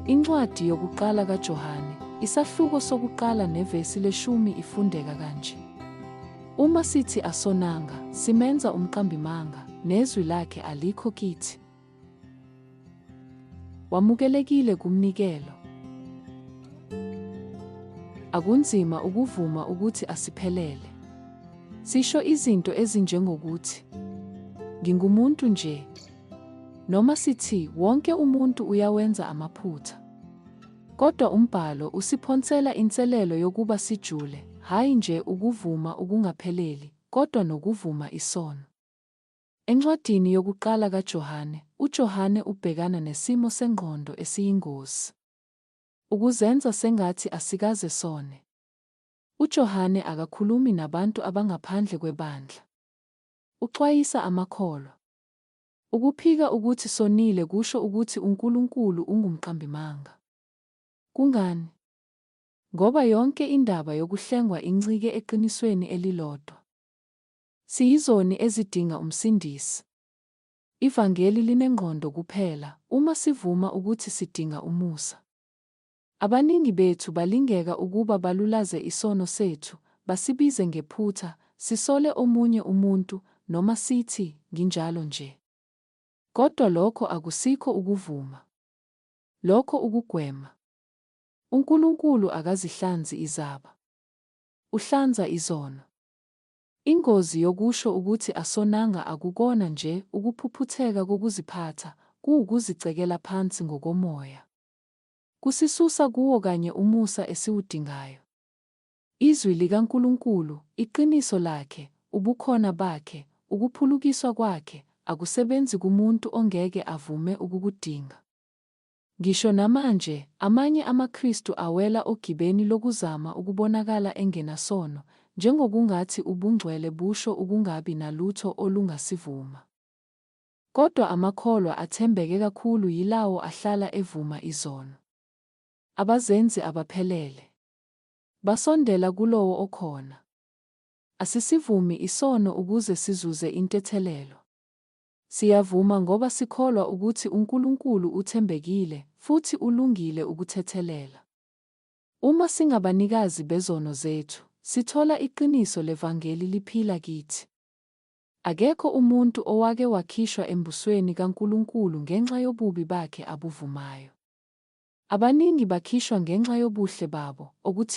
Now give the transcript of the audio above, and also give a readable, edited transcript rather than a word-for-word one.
Incwadi yokuqala kaJohane, isahluko sokuqala nevesi leshumi ifundeka kanje. Uma sithi asonanga, simenza umqambimanga, nezwi lakhe alikho kithi. Wamukelekile kumnikelo. Akunzima ukuvuma ukuthi asiphelele. Sisho izinto ezinjengokuthi, Ngingumuntu nje. Noma sithi, Wonke umuntu uyawenza amaphutha. Kodwa umBhalo usiphonsela inselelo yokuba sijule, hhayi nje ukuvuma ukungapheleli, kodwa nokuvuma isono. Encwadini yokuqala kaJohane, uJohane ubhekana nesimo sengqondo esiyingozi. Ukuzenza sengathi asikaze sone. UJohane akakhulumi nabantu abangaphandle kwebandla. Uxwayisa amakholwa. Ukuphika ukuthi sonile kusho ukuthi uNkulunkulu ungumqambimanga. Kungani? Ngoba yonke indaba yokuhlengwa incike eqinisweni elilodwa. Siyizoni ezidinga uMsindisi. Ivangeli linengqondo kuphela uma sivuma ukuthi sidinga umusa. Abaningi bethu balingeka ukuba balulaze isono sethu, basibize ngephutha, sisole omunye umuntu, noma sithi, Nginjalo nje. Kodwa lokho akusikho ukuvuma. Lokho ukugwema. UNkulunkulu akazihlanzi izaba. Uhlanza izono. Ingozi yokusho ukuthi asonanga akukona nje ukuphuphutheka kokuziphatha, kuwukuzicekela phansi ngokomoya. Kusisusa kuwo kanye umusa esiwudingayo. Izwi likaNkulunkulu, iqiniso lakhe, ubukhona bakhe, ukuphulukiswa kwakhe, akusebenzi kumuntu ongeke avume ukukudinga. Ngisho namanje, amanye amaKristu awela ogibeni lokuzama ukubonakala engenasono, njengokungathi ubungcwele busho ukungabi nalutho olungasivuma. Kodwa amakholwa athembeke kakhulu yilawo ahlala evuma izono. Abazenzi abaphelele. Basondela kuLowo okhona. Asisivumi isono ukuze sizuze intethelelo. Siyavuma ngoba sikholwa ukuthi uNkulunkulu uthembekile futhi ulungile ukuthethelela. Uma singabanikazi bezono zethu, sithola iqiniso levangeli liphila kithi. Akekho umuntu owake wakhishwa embusweni kaNkulunkulu ngenxa yobubi bakhe abuvumayo. Abaningi bakhishwa ngenxa yobuhle babo, okuthiwa.